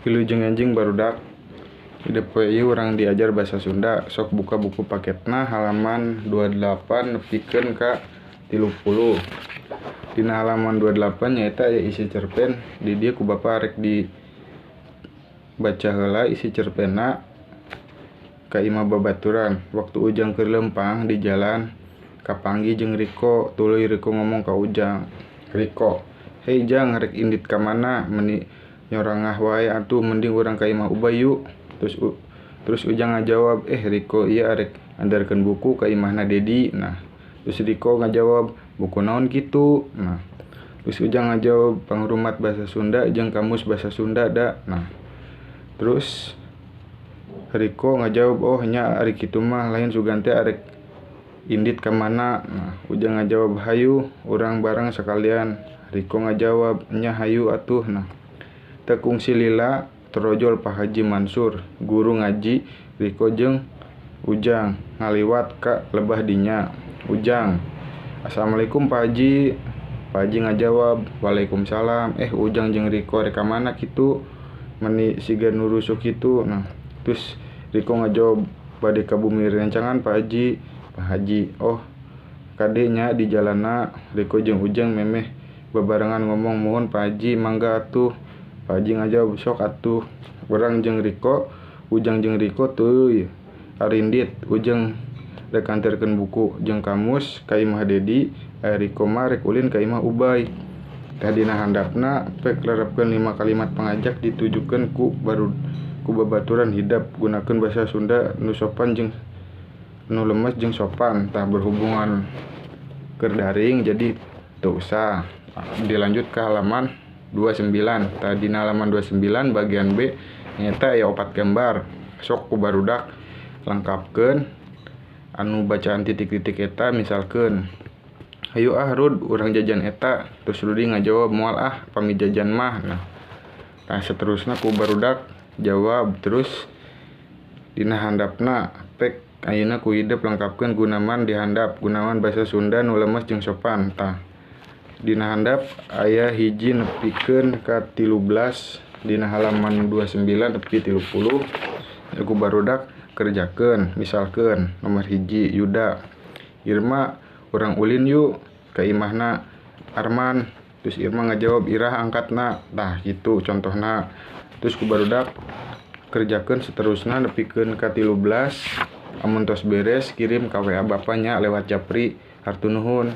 Wilujeng enjing barudak. Hidep we ieu urang diajar basa Sunda. Sok buka buku paketna halaman 28 nepikeun ka 30. Dina halaman 28 nyaeta aya isi cerpen. Di dieu ku bapa rek dibaca heula isi cerpenna ka imah babaturan. Waktu Ujang keur leumpang di jalan kapanggih jeung Riko, tuluy Riko ngomong ka Ujang. Riko, "Hei Jang, rek indit ka mana? Meni nyorangah wae atuh, mending urang ka imah Ubay yuk." Terus Ujang ngajawab, "Eh Riko, ieu arek nganterkeun buku ka imahna Dedi." Nah, terus Riko ngajawab, "Buku naon kitu?" Nah, terus Ujang ngajawab, "Pangrumat Basa Sunda jeung Kamus Basa Sunda da." Nah, terus Riko ngajawab, "Oh nya ari kitu mah, lain sugan teh arek indit ka mana?" Nah, Ujang ngajawab, "Hayu urang bareng sakalian." Riko ngajawab, "Nya hayu atuh." Nah, teu kungsi lila torojol Pak Haji Mansur, guru ngaji Riko jeung Ujang ngaliwat ka lebah dinya. Ujang, "Assalamualaikum Pak Haji." Pak Haji ngajawab, "Waalaikumsalam. Eh Ujang jeung Riko rek ka mana kitu? Meni siga nu rusuh kitu." Nah, terus Riko ngajawab, "Bade ka bumi rencangan Pak Haji." Pak Haji, "Oh kade nya di jalanna." Riko jeung Ujang memeh babarengan ngomong, "Muhun Pak Haji, mangga atuh." Pak Haji ngajawab, "Sok atuh." Urang jeung Riko, Ujang jeung Riko tuluy arindit. Ujang rek nganterkeun buku jeung kamus ka imah Dedi, ari Riko mah rek ulin ka imah Ubay. Tah dina handapna pek lerepkeun 5 kalimat pangajak ditujukeun ku baru ku babaturan hidep gunakeun basa Sunda nu sopan jeung nu lemes jeung sopan. Tah berhubungan keur daring jadi teu usah. Dilanjut ke halaman 29. Tah dina halaman 29 bagian B nyaeta aya 4 gambar. Sok ku barudak lengkapkeun anu bacaan titik-titik eta, misalkeun, "Hayu ah Rud, urang jajan eta." Terus Rudi ngajawab, "Moal ah, pami jajan mah." Nah, tah seterusna ku barudak jawab. Terus dina handapna pek ayeuna ku hidep lengkapkeun gunaman di handap gunaman basa Sunda nu lemes jeung sopan. Tah dina handap aya 1 nepikeun ka 13 dina halaman 29 nepi 30 ku barudak kerjakeun. Misalkeun nomor 1, Yuda, "Irma, urang ulin yuk ka imahna Arman." Terus Irma ngajawab, "Irah angkatna." Tah kitu contohna. Terus ku barudak kerjakeun seterusna nepikeun ka 13. Amun tos beres kirim ka WA bapaknya lewat japri. Hatur nuhun.